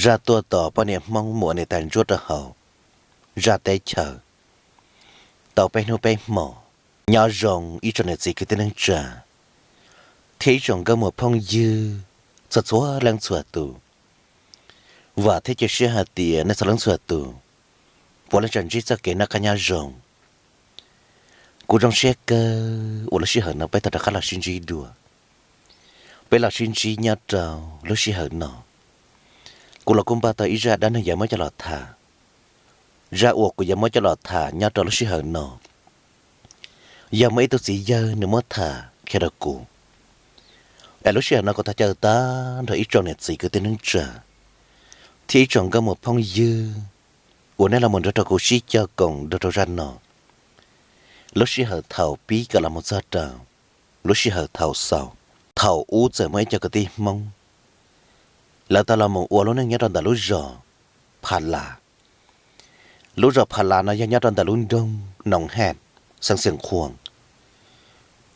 Zaj tuaj tom poj niam Hmoob mus ua niam tais ntsuab rau hauv zaj teb chaws tau peb hnub peb hmo. Nyob zoo ib tsoom niam txiv kwv tij neej tsa thiab ib tsoom nkauj muam phooj ywg txhua txhua leej txhua tus. Vam thiab cia siab hais tias nej txhua leej txhua tus puav leej tseem ntsib txoj kev noj qab nyob zoo. Kuv zoo siab kawg uas lub sij hawm no peb tau rov qab los sib ntsib dua. Peb los sib ntsib nyob rau lub sij hawm no, kuv los kuj npaj tau ib zaj dab neeg yuav muab coj los tham. Zaj uas kuv yuav muab coj los tham nyob rau lub sij hawm no yog muaj ib tug txiv yawg nws muab tham qhia rau kuv. Es lub sij hawm no kuv thov caw tag nrho ib tsoom niam txiv kwv tij neej tsa thiab ib tsoom nkauj muam phooj ywg uas nej los mus nrog rau kuv sib cog koom nrog rau zaj no. Lub sij hawm thaum pib kom los mus txog rau lub sij hawm thaum xaus, thaum ub txawm muaj ib co kwv tij Hmoob, lawv tau los mus ua lub neej nyob rau ntawm lub zos Pha Las. Lub zos Pha Las no yog nyob rau ntawm lub nroog Noos Hej, xeev Xeem Khuam.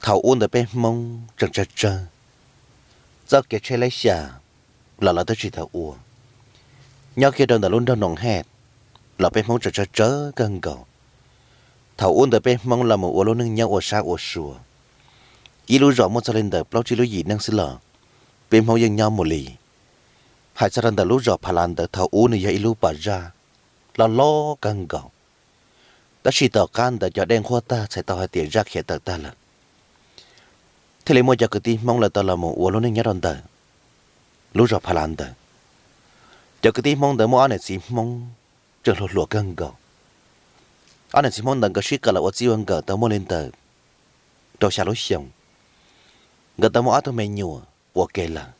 Thaum ub ntawd peb Hmoob tseem tsawg tsawg, txoj kev tsheb leb xya los lawv twb tsis tau ua. Nyob kiag rau ntawm lub nroog Noos Hej los peb Hmoob tseem tsawg tsawg kawg nkaus. Thaum ub ntawd peb Hmoob los mus ua lub neej nyob ua sab ua sua, ib lub zos muaj txog li ntawm plaub tsib lub yim neeg xwb los peb Hmoob yeej nyob mus li. Hais txog rau ntawm lub zos Pha Las ntawd thaum ub nws yog ib lub pas zaj loj loj kawg nkaus, tab sis tom qab ntawd cov dej nqhuab tag txhais tau hais tias zaj khiav tawm tag lawm. Thiaj li muaj cov kwv tij Hmoob lawv tau los mus ua lub neej nyob rau ntawm lub zos Pha Las ntawd. Cov kwv tij Hmoob ntawd muaj ob niam txiv Hmoob tseem hluas hluas kawg nkaus. Ob niam txiv Hmoob ntawd nkawd sib kawm los ua txij ua nkawm tau muaj li ntawm rau xya lub xyoos. Nkawd tau muaj ob tug me nyuam ua ke lawm.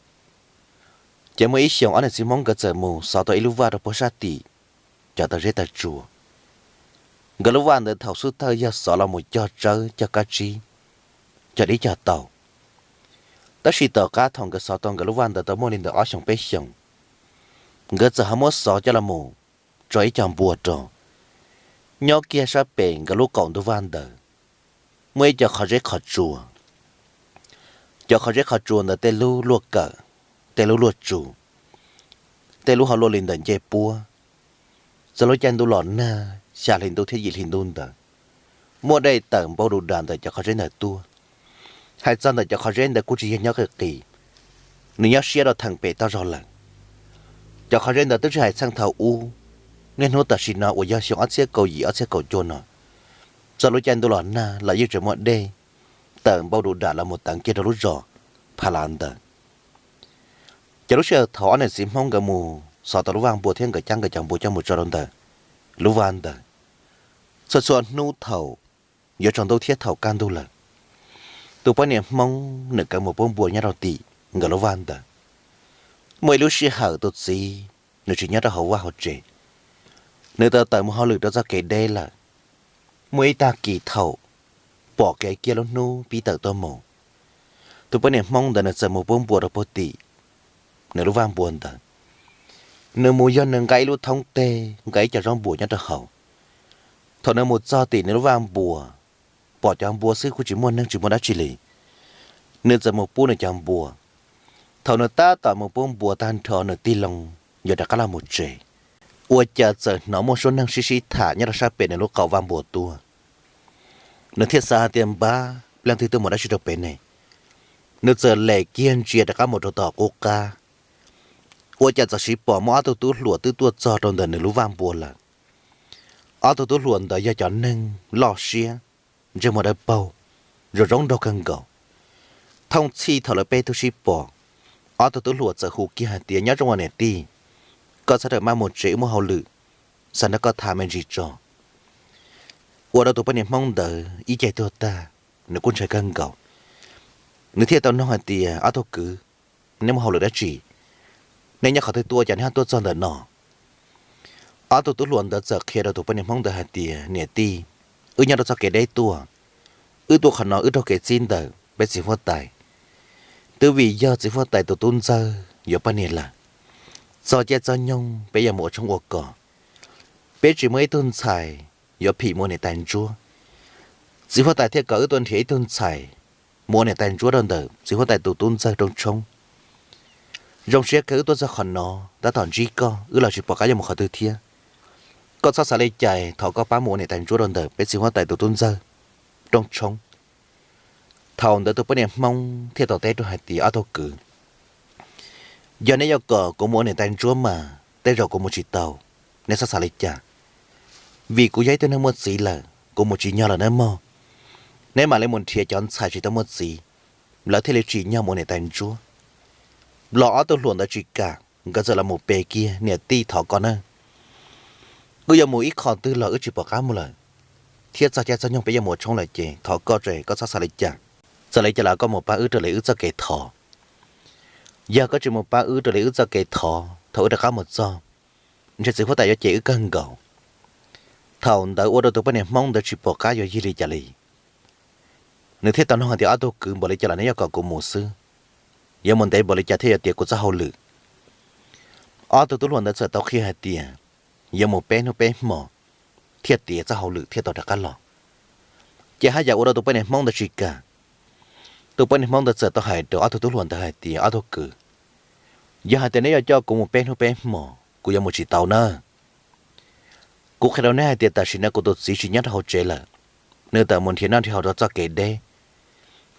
Ces muaj ib xyoos ob niam txiv Hmoob nkawd txawm mus xov tau ib lub vaj rau puag sab tim cov taw zeb taw tsua. Nkawd lub vaj ntawd thaum xub thawj yog xov los mus cog tsawb cog kab tsib, cog dib cog tau. Tab sis tom qab thaum nkawd xov tau nkawd lub vaj ntawd tau muaj li ntawm ob xyoos peb xyoos, nkawd txawm ho muab xov coj los mus tso ib co npua rau. Nyob kiag sab pem nkawd lub qaum ntug vaj ntawd muaj ib co qhov zeb qhov tsua. Cov qhov zeb qhov tsua ntawd tej lub luaj kawm, tej lub luaj tsu, tej lub ho luaj li ntawm ncej puab. Txog lub caij ntuj los nag xya hli ntuj thiab yim hli ntuj ntawd, muaj dej tawm npau du das ntawm cov qhov zeb ntawd tuaj. Hais txog ntawm cov qhov zeb ntawd kuj tsis yog nyob qis qis, nws nyob siab rau theem pem toj zog lawm. Cov qhov zeb ntawd twb tsis hais txheej thaum ub, niaj hnub tam sim no uas yog xyoo ob txhiab kaum yim ob txhiab kaum cuaj no, txog lub caij ntuj los nag los yeej tseem muaj dej tawm npau du das los mus teev kiag rau lub zos Pha Las ntawd. Ces lub sij hawm thaum ob niam txiv Hmoob nkawd mus xov tau lub vaj npua thiab nkawd cab nkawd cov npua coj mus tso rau ntawm lub vaj ntawd, txhua txhua hnub thaum yuav tsaus ntuj thiab thaum kaj ntug lawm, tus poj niam Hmoob nws kawm mus pub npua nyob rau tim nkawd lub vaj ntawd. Muaj ib lub sij hawm tus txiv nws tsis nyob rau hauv vaj hauv tsev, nws tau tawm mus hauj lwm rau txoj kev deb lawm. Muaj ib tag kis thaum pom kev kiag lub hnub pib tawm tuaj mus, tus poj niam Hmoob ntawd nws txawm mus pub npua rau puag tim nws lub vaj npua ntawd. Nws mus yog nws nqa ib lub thoob teg, nqa ib co zaub npua nyob rau hauv. Thaum nws mus txog tim nws lub vaj npua, pom cov npua xwb kuj tsis muaj neeg tsis muaj dab tsi li. Nws txawm mus pub nws cov npua. Thaum nws tab tom mus pub npua tag nrho nws tig loo yuav rov qab los mus tsev, ua cas txawm hnov muaj suab neeg sib sib tham nyob rau sab pem nws lub qaum vaj npua tuaj. Nws thiaj xav hais tias npab, leej twg tuaj mus dab tsi rau pem ne? Nws txawm lem kiag ntsia rov qab mus rau tom qub qab, ua cas txawm siv pom muaj ob tug tub hluas twb tuaj txog rau ntawm nws lub vaj npua lawm. Ob tug tub hluas ntawd yog cov neeg loj siab, ntsej muag dawb paug, zoo zoo nraug kawg nkaus. Thooj txhij thaum lawv peb tug sib pom, ob tug tub hluas txawm hu kiag hais tias, Nyob zoo os niam tij, koj txhob rawm maj mus tsev, wb muaj hauj lwm xav nrog koj tham me ntsis tso. Ua rau tus poj niam Hmoob ntawd ib ce tuag tag, nws kuj ntshai kawg nkaus. Nws thiaj tau nug hais tias, Ob tug kwv, neb muaj hauj lwm dab tsi? Neb nyob qhov twg tuaj, cas neb ho tuaj txog ntawm no? Ob tug tub hluas ntawd txawm qhia rau tus poj niam Hmoob ntawd hais tias, Niam tij, wb nyob rau txoj kev deb tuaj, wb tuaj qhov no wb raug kev txib ntawm peb txiv huab tais. Twb vim yog txiv huab tais tus tub ntxawg yuav poj niam lawm, txog caij txog nyoog peb yuav mus ua tshoob ua kos, peb tsis muaj ib tug ntxhais yuav phim mus ua niam tais ntsuab. Txiv huab tais thiaj kom wb tuaj nrhiav ib tug ntxhais mus ua niam tais ntsuab rau ntawm txiv huab tais tus tub ntxawg rooj tshoob. Zoo siab kawg wb tuaj txog qhov no, tab tom ntsib koj wb los tsis pom qab yuav mus qhov twg thiab. Koj txhob xav li cas, thov koj pab mus ua niam tais ntsuab rau ntawm peb txiv huab tais tus tub ntxawg Rooj Tshoob. Thaum ntawd tus poj niam Hmoob thiaj tau teb rau hais tias, Ob tug kwv, yog neb yuav kom kuv mus ua niam tais ntsuab mas tej zaum kuv mus tsis tau. Neb txhob xav li cas, vim kuv yog ib tug neeg muaj txiv lawm, kuv mus tsis nyog lawm nawb mog. Neb mam li mus nrhiav cov ntxhais tsis tau muaj txiv, lawv thiaj li tsim nyog mus ua niam tais ntsuab. Los ob tug hluas ntawd tsis kam, nkawd txawm los mus pe kiag, Niam tij, thov koj na, wb yuav mus ib qho twg los wb tsis pom qab mus lawm, thiab txog caij txog nyoog peb yuav mus ua tshoob lawm ces thov koj tso, koj txhob xav li cas. Txawm li cas los koj mus pab wb raws li wb txoj kev thov. Yog koj tsis mus pab wb raws li wb txoj kev thov, thaum wb rov qab mus txog, ntshe txiv huab tais yuav cem wb kawg nkaus. Thaum ntawd ua rau tus poj niam Hmoob ntawd tsis pom qab yuav yig li cas li. Nws thiaj tau nug hais tias, Ob tug kwv, npaum li cas los neb yuav kom kuv mus xwb? Yuav mus ntev npaum li cas thiaj yuav tiav kuv txoj hauj lwm? Ob tug tub hluas ntawd txawm tau qhia hais tias, Yuav mus peb hnub peb hmos thiaj tiav txoj hauj lwm thiaj tau rov qab los. Ces haj yam ua rau tus poj niam Hmoob ntawd tsis kam. Tus poj niam Hmoob ntawd txawm tau hais rau ob tug tub hluas ntawd hais tias, Ob tug kwv, yog hais tias neb yuav coj kuv mus peb hnub peb hmos, kuv yuav mus tsis tau na. Kuv qhia rau neb hais tias tam sim no kuv tus txiv tsis nyob rau hauv tsev lawm, nws tawm mus nrhiav noj nrhiav haus rau txoj kev deb.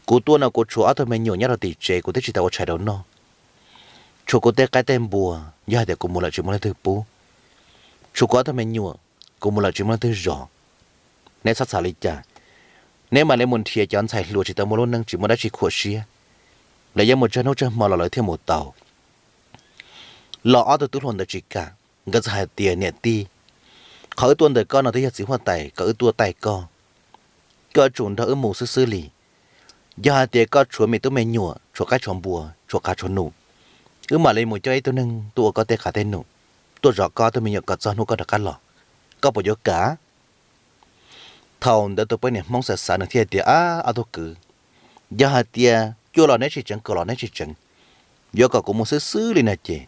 Kuv tuaj no kuv tshuav ob tug me nyuam nyob rau tim tsev, kuv twb tsis tau ua tshais rau noj. Tshuav kuv tej qaib tej npua, yog hais tias kuv mus lawm tsis muaj leej twg pub. Tshuav kuv ob tug me nyuam, kuv mus lawm tsis muaj leej twg zov. Neb txhob xav li cas, neb mam li mus nrhiav cov ntxhais hluas tsis tau muaj lub neej tsis muaj dab tsi khuam siab, lawv yuav mus tsawg hnub tsawg hmo los lawv thiaj mus tau. Los ob tug tub hluas ntawd tsis kam, nkawd txawm hais tias, Niam tij, qhov wb tuaj ntawm koj no twb yog txiv huab tais kom wb tuaj taij koj, koj tsum nrog wb mus xwb xwb li. Yog hais tias koj tshuav me tub me nyuam, tshuav qaib tshuav npua, tshuav qav tshuav num, wb mam li mus coj ib tug neeg tuaj ua koj tej qav tej num, tuaj zov koj tug me nyuam kom txog hnub koj rov qab los, koj puas yuav kam? Thaum ntawd tus poj niam Hmoob xav xav nws thiaj tias, Ab, ob tug kwv, yog hais tias cuaj los neb tsis tseev, kaum los neb tsis tseev, yuav kom kuv mus xwb xwb li no ces,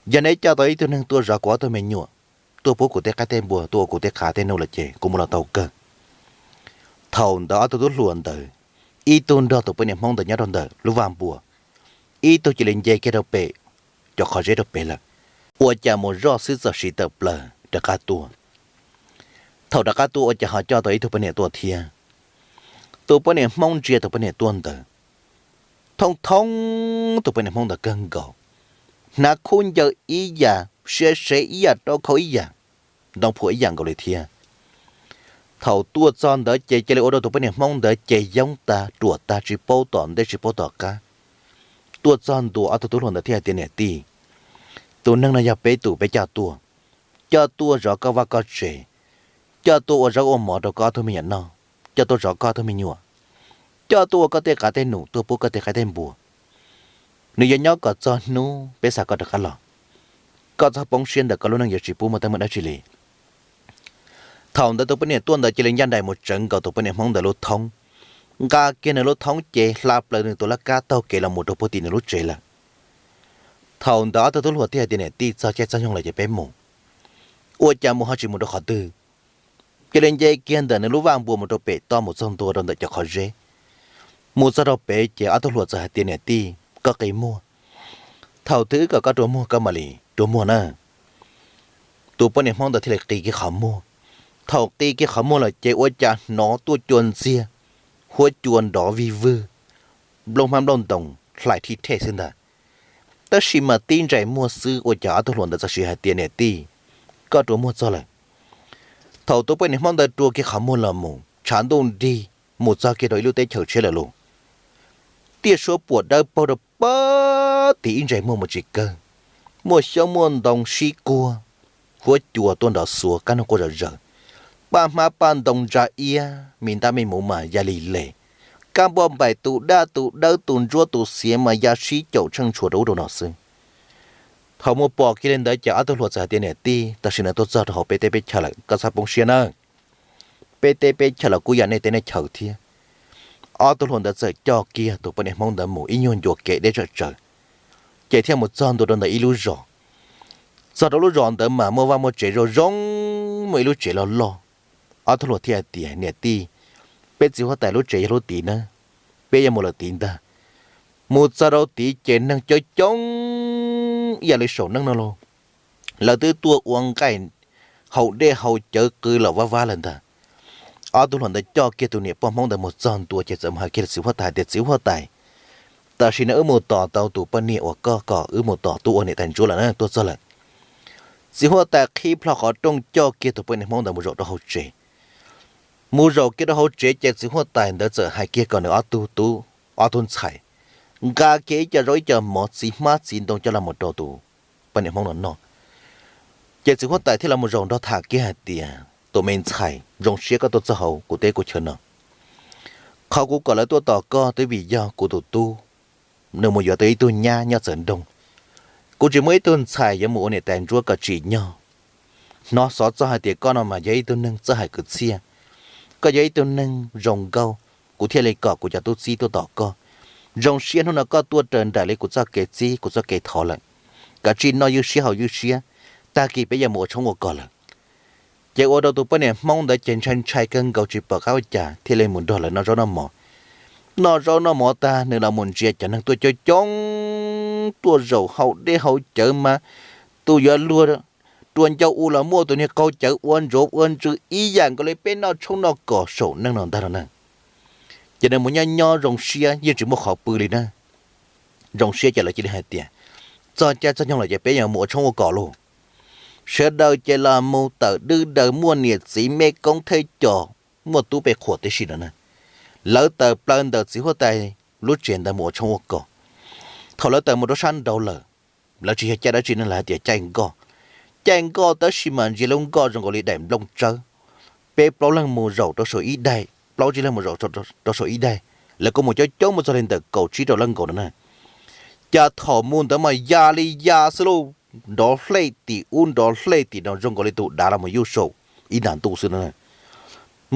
yog neb coj tau ib tug neeg tuaj zov kuv ob tug me nyuam, tuaj pub kuv tej qaib tej npua, tuaj ua kuv tej qav tej num lawm ces kuv mus los tau kawg. Thaum ntawd ob tug tub hluas ntawd, ib tug nrog tus poj niam Hmoob ntawd nyob rau ntawm lub vaj npua, ib tug cia li nce kiag rau pem cov qhov zeb rau pem lawm. Ua cas mus zoj xwb txawm siv tawm plaws rov qab tuaj. Thaum rov qab tuaj ua cas ho coj tau ib tug poj niam tuaj thiab. Tus poj niam Hmoob ntsia tus poj niam tuaj ntawd, thoob thoob tus poj niam Hmoob ntawd kawg nkaus, hnav khub ncaws ib yam, siab sev ib yam, rau khau ib yam, ntoo phua ib yam nkaus li thiab. Thaum tuaj txog ntawd ces cia li ua rau tus poj niam Hmoob ntawd ces yoob tag ruam tag tsis paub tom ntej tsis paub tom qab. Tuaj txog ntua ob tug tub hluas ntawd thiaj hais tias, Niam tij, tus neeg no yog peb tus peb coj tuaj, coj tuaj zov koj vaj koj tsev, coj tuaj ua zaub ua mov rau koj ob tug me nyuam noj, coj tuaj zov koj ob tug me nyuam, coj tuaj ua koj tej qav tej num, tuaj pub koj tej qaib tej npua. Nws yuav nyob kom txog hnub peb xa koj rov qab los. Koj txhob poob siab ntawm koj lub neej yuav tsis pub muaj teeb meem dab tsi li. Thaum ntawd tus poj niam tuaj ntawd cia li ncaj nraim mus tsawv nkaus tus poj niam Hmoob ntawd lub thoob, nqa kiag nws lub thoob ces hla plaws nws tus laj kab taug kev los mus rau puag tim nws lub tsev lawm. Thaum ntawd ob tug tub hluas thiaj hais tias, Niam tij, txog caij txog nyoog lawm ces peb mus. Ua cas mus ho tsis mus rau qhov twg, cia li nce kiag ntawm nws lub vaj npua mus rau pem toj mus txog ntua rau ntawm cov qhov zeb. Mus txog rau pem ces ob tug hluas txawm hais tias, Niam tij, koj qi muag. Thaum twg wb kom koj rua muag koj mam li rua muag na. Tus poj niam Hmoob ntawd thiaj li qi kiag qhov muag. Thaum qi kiag qhov muag lawm ces ua cas hnov tuaj cua ntxiag, huab cua nrov vij vwg, nplooj hmab nplooj ntoos hlais thib thej xwb ntag. Tab sis mas tib ntsais muag xwb ua cas ob tug hluas ntawd txawm sis hais tias, Niam tij, koj rua muag txog lawm. Thaum tus poj niam Hmoob ntawd rua kiag qhov muag los mus tshav ntuj nrig, mus txog kiag rau ib lub teb chaws tshiab lawm lauj. Tiaj suab puam dawb paug rau pag tim ib ntsais muag mus tsis kawg, muaj xyoob muaj ntoo sib kuag, huab cua tuaj nrov xuav, kab noog quaj zom zaws, paj hmab paj ntoo ntsa iab, me ntab me muv mas ya li les, kab npauj npaim tus daj tus dawb tus ntsuab tus xiav mas ya sib caum tsheej tshua rau ub rau no xwb. Thaum mus pom kiag li ntawd ces ob tug hluas txawm hais tias, Niam tij, tam sim no tuaj txog rau hauv peb teb peb chaw lawm, koj txhob poob siab na. Peb teb peb chaw los kuj yog nej teb nej chaw thiab. Ob tug hluas ntawd txawm coj kiag tus poj niam Hmoob ntawd mus ib nyuag ncua kev deb tsawm tsawv, ces thiaj mus txog ntua rau ntawm ib lub zos. Txog rau lub zos ntawd mas muaj vaj muaj tsev zoo zoo, muaj ib lub tsev loj loj. Ob tug hluas thiaj hais tias, Niam tij, peb txiv huab tais lub tsev yog lub tid na, peb yuav mus lawm tid ntag. Mus txog rau tid ces neeg coob coob ib yam li saum neej no lauj, lawv twb tuaj ua nqaij haus dej haus cawv qw los vab vab lawm ntag. Ob tug hluas ntawd coj kiag tus niam poj Hmoob ntawd mus txog ntua ces txawm mus hais kiag rau txiv huab tais tias, Txiv huab tais, tam sim no wb mus tos tau tus poj niam uas koj kom wb mus tos tuaj ua niam tais ntsuab lawm na, tuaj txog lawm. Txiv huab tais qhib plho qhov rooj coj kiag tus poj niam Hmoob ntawd mus zaum rau hauv tsev. Mus zaum kiag rau hauv tsev ces txiv huab tais ntawd txawm hais kiag kom nws ob tug tub, ob tug ntxhais nqa kiag ib co zaub ib co mov txiv hmab txiv ntoo coj los mus rau tus poj niam Hmoob no noj. Ces txiv huab tais thiaj los mus zaum nrog tham kiag hais tias, Tus me ntxhais, zoo siab koj tuaj txog hauv kuv teb kuv chaw no. Qhov kuv kom lawv tuaj tos koj twb vim yog kuv tus tub nws mus yuav tau ib tug nyab nyob txawv nroog. Kuv tsis muaj ib tug ntxhais yuav mus ua niam tais ntsuab kom tsim nyog. Hnov xov txog hais tias koj no mas yog ib tug neeg txawj hais kwv txhiaj, koj yog ib tug neeg zoo nkauj, kuv thiaj li kom kuv cov tub txib tuaj tos koj. Zoo siab hnub no koj tuaj raws nraim li kuv txoj kev txib kuv txoj kev thov lawm. Kav tsij noj ywj siab haus ywj siab, tag kis peb yuav mus ua tshoob ua kos lawm. Ces ua rau tus poj niam Hmoob ntawd ces ntshai ntshai kawg nkaus tsis pom qab ua cas thiaj li mus nrog lawv noj zaub noj mov. Noj zaub noj mov tag nws los mus ntsia cov neeg tuaj coob coob tuaj zaum haus dej haus cawv mas tus yuav luag rua ncauj u los muaj, tus niag qaug cawv ua ntsuav ua ntsws ib yam nkaus li peb noj tshoob noj kos saum neej no ntag no na. Ces nws mus nyob nyob zoo siab yeej tsis muaj qhov pw li na. Zoo siab ces lawv cia li hais tias, Txog caij txog nyoog lawm ces peb yuav mus ua tshoob ua kos lauj. Sawv daws ces los mus tawm dwb daws muaj niam txiv me koob thej cos, muaj tub pe qhuas tib si no na. Lawv tawm plaws ntawm txiv huab tais lub tsev ntawd mus ua tshoob ua kos. Thaum lawv tawm mus rau sab nraud lawm, lawv tsis yog caij dab tsi ne, lawv hais tias caij nkoj. Caij nkoj tab sis mas ntsia lub nkoj zoo nkaus li daim nplooj tsawb. Peb plaub leeg mus zaum rau saum ib daim, plaub tsib leeg mus zaum rau saum ib daim, lawv kuj mus coob coob mus txog li ntawm kaum tsib rau leej nkaus no na. Cas thaum mus ntawd mas ya li ya xwb lauj, nrov hlej tim ub nrov hlej tim no zoo nkaus li tus dav los mus yuj saum ib nta ntuj xwb no.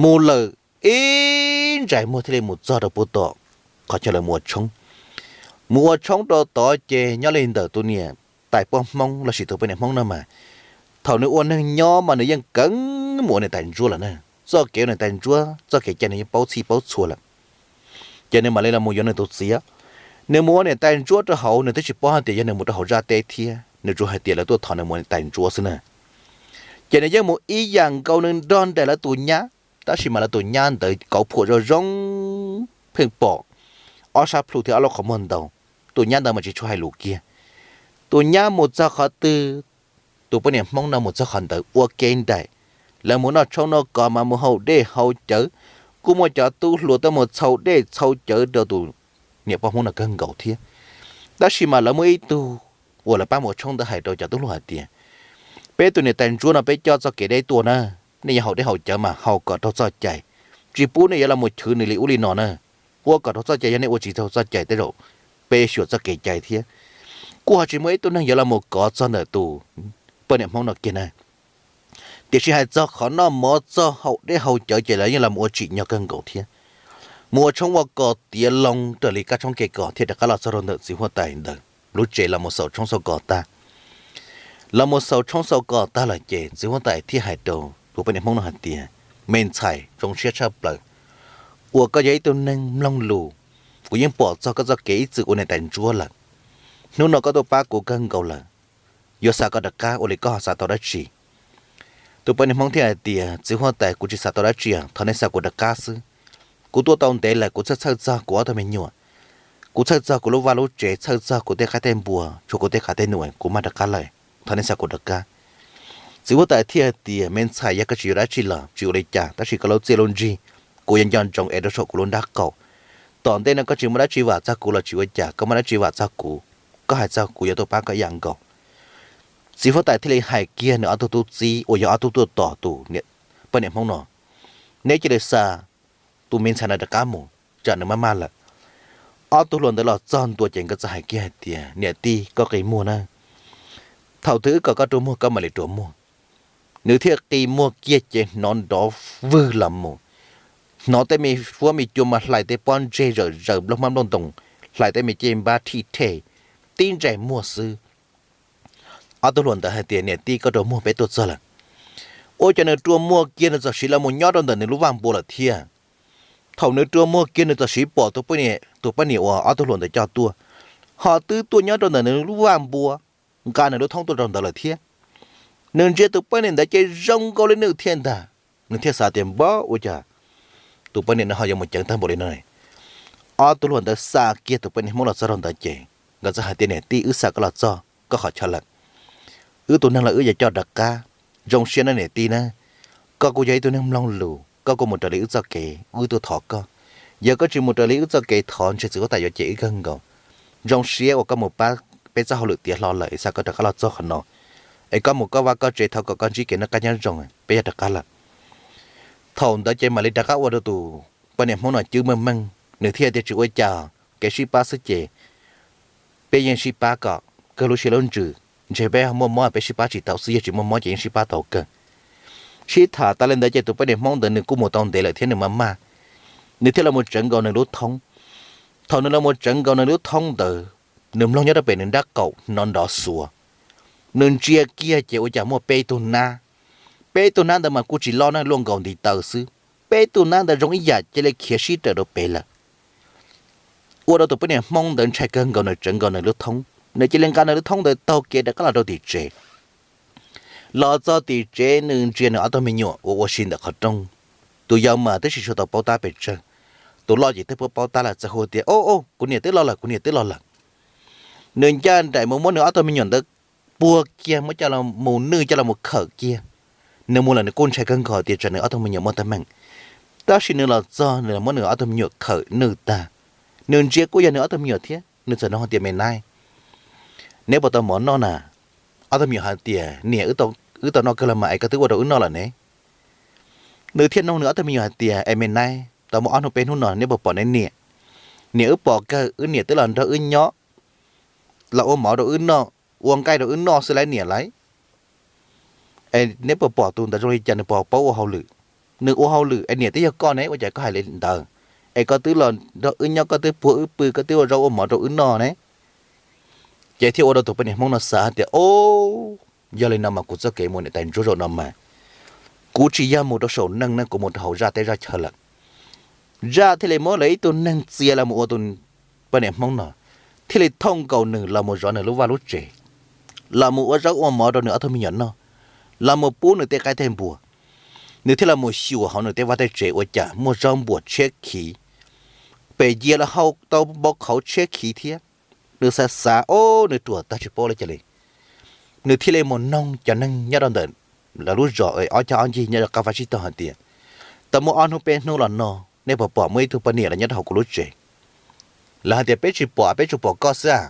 Mus lawm ib ntsais muag thiaj li mus txog rau puag tom qhov chaw lawv mus ua tshoob. Mus ua tshoob rau tod ces nyob li ntawm tus niam tais poj Hmoob lossis tus poj niam Hmoob no mas, thaum nws ua neeg nyob mas nws yeej kheev mus ua niam tais ntsuab lawm na. Txoj kev ua niam tais ntsuab txoj kev cai nws yeej paub txhij paub txhua lawm. Ces nws mam li los mus yuav nws tus txiv. Nws mus ua niam tais ntsuab rau hauv nws twb tsis paub hais tias yog nws mus rau hauv zaj teb thiab, nws tsuas hais tias lawv tuaj thov nws mus ua niam tais ntsuab xwb na. Ces nws yeej mus ib yam nkaus nws nrog nraim lawv tus nyab, tab sis mas lawv tus nyab ntawd kauv phuam zoo zoo, pheej pom ob sab plhu thiab ob lub qhov muag ntau. Tus nyab ntawd mas tsis tshua hais lus kiag. Tus nyab mus txog qhov twg, tus poj niam Hmoob no mus txog qhov ntawd ua ke nraim. Lawv mus noj tshoob noj kos mas mus haus dej haus cawv, kuj muaj cov tub hluas tuaj mus txhau dej txhau cawv rau tus niam poj Hmoob no kawg nkaus thiab. Tab sis mas lawv muaj ib tug uas lawv pab mus ua tshoob ntawd hais rau cov tub hluas hais tias, Peb tus niam tais ntsuab no peb coj txoj kev deb tuaj na, nej yuav haus dej haus cawv mas haus kom raug txoj cai, tsis pub nej yuav los mus chwv nws li ub li no na. Ua kom raug txoj cai, yog nej ua tsis raug txoj cai tej zaum peb xyuas txoj kev cai thiab. Kuj ho tsis muaj ib tug neeg yuav los mus kov txog ntawm tus poj niam Hmoob no kiag na. Tiam sis hais txog qhov noj mov txog haus dej haus cawv ces lawv yeej los mus ua tsim nyog kawg nkaus thiab. Mus ua tshoob ua kos tiav loo raws li kab tshoob ke kos thiaj rov qab los txog rau ntawm txiv huab tais ntawd lub tsev los mus xaus tshoob xaus kos tag. Los mus xaus tshoob xaus kos tag lawm ces txiv huab tais thiaj hais rau tus poj niam Hmoob no hais tias, Me ntxhais, zoo siab tshaj plaws uas koj yog ib tug neeg mloog lus. Kuv yeej pom txog koj txoj kev ib txwm ua niam tais ntsuab lawm. Hnub no koj tuaj pab kuv kawg nkaus lawm, yuav xa koj rov qab ua li koj ho xav tau dab tsi? Tus poj niam Hmoob thiaj hais tias, Txiv huab tais, kuv tsis xav tau dab tsi, thov nej xa kuv rov qab xwb. Kuv tuaj tau ntev lawm, kuv txhawj txhawj txog kuv ob tug me nyuam, kuv txhawj txog kuv lub vaj lub tsev, txhawj txog kuv tej qaib tej npua, tshuav kuv tej qav tej num, kuv mag rov qab lawm, thov nej xa kuv rov qab. Txiv huab tais thiaj tias, Me ntxhais, yog koj tsis yuav dab tsi los tsis ua li cas, tab sis koj lub txiaj lub ntsig kuv yuav nco ntsoov ev rau saum kuv lub nrab qaum. Tom ntej no koj tsis muaj dab tsi vam txog kuv los tsis ua cas, koj muaj dab tsi vam txog kuv, koj hais txog kuv yuav tuaj pab koj ib yam nkaus. Txiv huab tais thiaj li hais kiag nws ob tug tub txib uas yog ob tug tuaj tos tus poj niam Hmoob no, Neb cia li xa tus me ntxhais no rov qab mus, tsam nws maj maj lawm. Ob tug hluas ntawd los txog ntua ces nkawd txawm hais kiag hais tias, Niam tij, koj qi muag na. Thaum twg wb kom koj rua muag koj mam li rua muag. Nws thiaj qi muag kiag ces hnov nrov vwg los mus, hnov tej me huab me cua mas hlais tej pob ntseg zawm zaws nplooj hmab nplooj ntoos, hlais tej me cej npab thij thej, tib ntsais muag xwb. Ob tug hluas ntawd hais tias, Niam tij, koj rua muag, peb tuaj txog lawm. Ua cas nws rua muag kiag nws txawm siv los mus nyob rau ntawm nws lub vaj npua lawm thiab. Thaum nws rua muag kiag nws txawm siv pom tus poj niam uas ob tug hluas ntawd coj tuaj, ho twb tuaj nyob rau ntawm nws lub vaj npua, nqa nws lub thoob tuaj rau ntawd lawm thiab. Nws ntsia tus poj niam ntawd ces zoo nkaus li nws thiab ntag. Nws thiaj xav tias, npab, ua cas tus poj niam no ho yuav mus ceev tag npaum li no? Ob tug hluas ntawd xa kiag tus poj niam Hmoob los txog rau ntawd ces nkawd txawm hais tias, niam tij, wb xa koj los txog koj qhov chaw lawm, wb tus neeg los wb yuav coj rov qab. Zoo siab na niam tij na, koj kuj yog ib tug neeg mloog lus, koj kuj mus raws li wb txoj kev wb tuaj thov koj. Yog koj tsis mus raws li wb txoj kev thov ntshe txiv huab tais yuav cem wb kawg nkaus. Zoo siab uas koj mus pab peb txoj hauj lwm tiav hlo lawm es xa koj rov qab los txog qhov no, es koj mus koj vaj koj tsev, thov kom koj ntsib kev noj qab nyob zoo, peb yuav rov qab lawm. Thaum ntawd ces mam li rov qab ua rau tus poj niam Hmoob no cwb meej meej, nws thiaj tias, tsis ua cas, kev sib pab xwb ces peb yeej sib pab kom kawg lub siab lub ntsws. Ntshe peb muaj mob peb sib pab tsis tau xwb, yog tsis muaj mob ces yeej sib pab tau kawg. Sib tham tas li ntawd ces tus poj niam Hmoob ntawd nws kuj mus tau ntev lawm thiab nws maj maj. Nws thiaj los mus tsawv nkaus nws lub thoob. Thaum nws los mus tsawv nkaus nws lub thoob ntawd, nws mloog nyob rau pem nws nrab qaum hnov nrov xuav. Nws ntsia kiag ces ua cas muaj peb tug nab. Peb tug nab ntawd mas kuj tsis loj na, luaj nkaus ntiv taw xwb. Peb tug nab ntawd zoo ib yam cia li khiav sib raws rau pem lawm. Ua rau tus poj niam Hmoob ntawd ntshai kawg nkaus, nws tsawv nkaus nws lub thoob, nws cia li nqa nws lub thoob ntawd taug kev rov qab los rau tim tsev. Los txog tim tsev nws ntsia nws ob tug me nyuam uas ua si ntawm qhov rooj. Tus yau mas twb tsis tshua tau paub tab pes tsawg, tus loj ces twb paub tab lawm, txawm hu tias, o, o, kuv niam twb los lawm, kuv niam twb los lawm. Nws ncaj nraim mus muab nws ob tug me nyuam ntawd puag kiag, muab coj los mus nwj, coj los mus khawm kiag. Nws mus lawm nws kuj ntshai kawg nkaus tias tsam nws ob tug me nyuam muaj teeb meem. Tab sis nws los txog nws muab nws ob tug me nyuam khawm nwj tag, nws ntsia kuj yog nws ob tug me nyuam thiab, nws txawm nug tias, me nab, neb puas tau mov noj na? Ob tug me nyuam hais tias, niam, wb tau noj kawg los mas es koj twb ua rau wb noj lawm ne. Nws thiaj nug nws ob tug me nyuam hais tias, es me nab, tau muaj ob hnub peb hnub no neb puas pom neb niam? Niam wb pom kawg, wb niam twb los nrog wb nyob, los ua mov rau wb noj, ua nqaij rau wb noj xwb lauj niam lauj. Es neb puas pom tus ntawd zoo li cas, nws puas paub ua hauj lwm? Nws ua hauj lwm es niam twb yog koj ne, ua cas koj hais li ntawd? Es koj twb los nrog wb nyob, koj twb puag wb pw, koj twb ua zaub ua mov rau wb noj ne. Ces thiaj ua rau tus poj niam Hmoob no xav hais tias, o, yog li no mas kuv txoj kev mus niam tais ntsuab zaum no mas kuv tsis yog mus rau saum neeg ne, kuv mus rau hauv zaj teb zaj chaw lawm. Zaj thiaj li muab lawv ib tug neeg txia los mus ua tus poj niam Hmoob no, thiaj li thooj nkaus nws los mus zov nws lub vaj lub tsev, los mus ua zaub ua mov rau nws ob tug me nyuam noj, los mus pub nws tej qaib tej npua. Nws thiaj los mus xyuas hauv nws tej vaj tej tsev ua cas muaj zaub npuas tshiab khiv, pem yias los hau tau npau qhauv tshiab khiv thiab. Nws xav xav, o, nws ruam tag tsis paub li cas li. Nws thiaj li mus noog cov neeg nyob rau ntawm lawv lub zos ob cag ob ncig nyob rau qab vaj tsib taug hais tias, tau muaj ob hnub peb hnub los no nej puas pom muaj ib tug poj niam los nyob rau hauv kuv lub tsev? Lawv hais tias, peb tsis pom, peb tsuas pom koj xwb a.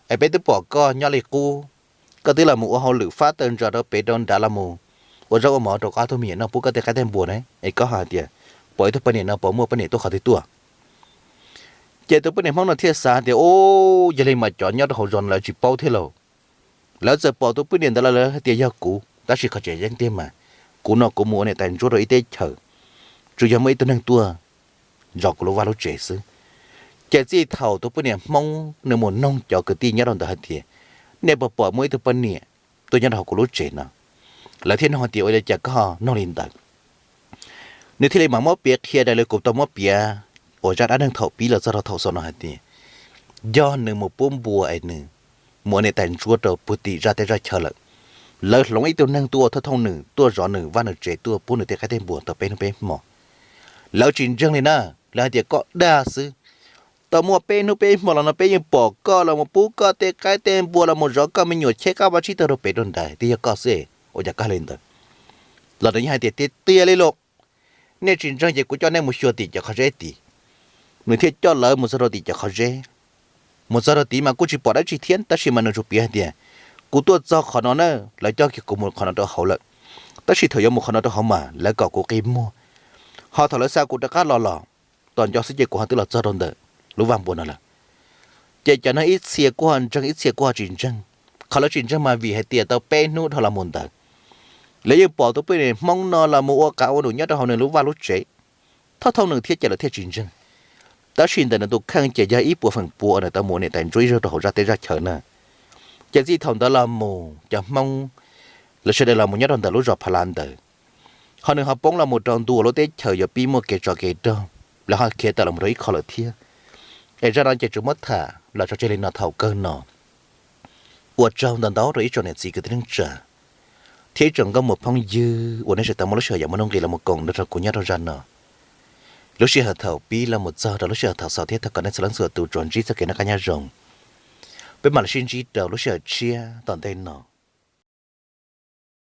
Es peb twb pom koj nyob li qub, koj twb los mus ua hauj lwm fab taws ntsos rau pem rau nrad, los mus ua zaub ua mov rau koj ob tug me nyuam noj, pub koj tej qaib tej npua ne, es koj hais tias pom ib tug poj niam no puas muaj poj niam tuaj qhov twg tuaj? Ces tus poj niam Hmoob no thiaj xav tias, o, yog li mas cov nyob rau hauv zos no lawv tsis paub thiab lauj. Lawv txawm pom tus poj niam ntawd los lawv hais tias yog kuv, tab sis qhov tseem ceeb tiag mas kuv no kuv mus ua niam tais ntsuab rau ib teb chaws, tsuas yog muaj ib tug neeg tuaj zov kuv lub vaj lub tsev xwb. Ces txij thaum tus poj niam Hmoob nws mus noog cov kwv tij nyob rau ntawd hais tias, nej puas pom muaj ib tug poj niam tuaj nyob rau hauv kuv lub tsev no? Lawv thiaj nug hais tias, ua li cas koj nug li ntawd? Nws thiaj li mam muab piav qhia raws li kuv tau muab piav uas zaj dab neeg thaum pib los txog rau thaum xaus no hais tias, yog nws mus pub npua es nws mus ua niam tais ntsuab rau puag tim zaj teb zaj chaw lawm. Lawv hloov ib tug neeg tuaj thooj thooj nws, tuaj zov nws vaj nws tsev, tuaj pub nws tej qaib tej npua tau peb hnub peb hmo. Lawv tsis ntseeg li na, lawv hais tias koj dag xwb. Tau muaj peb hnub peb hmo los no peb yeej pom koj los mus pub koj tej qaib tej npua, los mus zov koj me nyuam cheb qab vaj tsib taug rau pem rau nrad, twb yog koj xwb, ua cas koj hais li ntawd? Los nws yeej hais tias, tiag tiag li lauj, nej tsis ntseeg ces kuv coj nej mus xyuas tim cov qhov zeb tid. Nws thiaj coj lawv mus txog rau tim cov qhov zeb. Mus txog rau tid mas kuj tsis pom dab tsi thiab, tab sis mas nws tsuas piav hais tias, kuv tuaj txog qhov no na, lawv coj kiag kuv mus qhov no rau hauv lawm. Tab sis thaum yuav mus qhov no rau hauv mas lawv kom kuv qi muag, ho thaum lawv xa kuv rov qab los los, tos nco xwb ces kuv ho twb los txog rau ntawm lub vaj npua no lawm. Ces cov neeg ib txhia kuj ho ntseeg, ib txhia kuj ho tsis ntseeg. Qhov lawv tsis ntseeg mas vim hais tias tau peb hnub dhau los mus ntawd, lawv yeej pom tus poj niam Hmoob no los mus ua qav ua num nyob rau hauv nws lub vaj lub tsev, thooj thooj nws thiab ces lawv thiaj tsis ntseeg. Tab sis ntawm nws tus kheej ces yog ib puas feem pua uas nws tau mus ua niam tais ntsuab ib zaug rau hauv zaj teb zaj chaw na. Ces txij thaum ntawd los mus cov Hmoob lawv sawv daws los mus nyob rau ntawm lub zos Pha La ntawd, ho nws ho poob los mus rau ntua lub teb chaws yuav pib muaj kev tsov kev rog. lawv ho khiav tawm los rau ib qho lawm thiab. Es zaj no ces tsuas muab tham los tso tseg li no thaum kawg no. Ua tsaug ntau ntau rau ib tsoom niam txiv kwv tij neej tsa thiab ib tsoom nkauj muam phooj ywg uas nej tseem tau muaj lub sij hawm yuav muaj nuj nqis los koom nrog kuv nyob rau zaj no. Lub sij hawm thaum pib los mus txog rau lub sij hawm thaum xaus thiab thov kom nej txhua leej txhua tus tsuas ntsib txoj kev noj qab nyob zoo. Peb mam li sib ntsib rau lub sij hawm tshiab tom ntej no.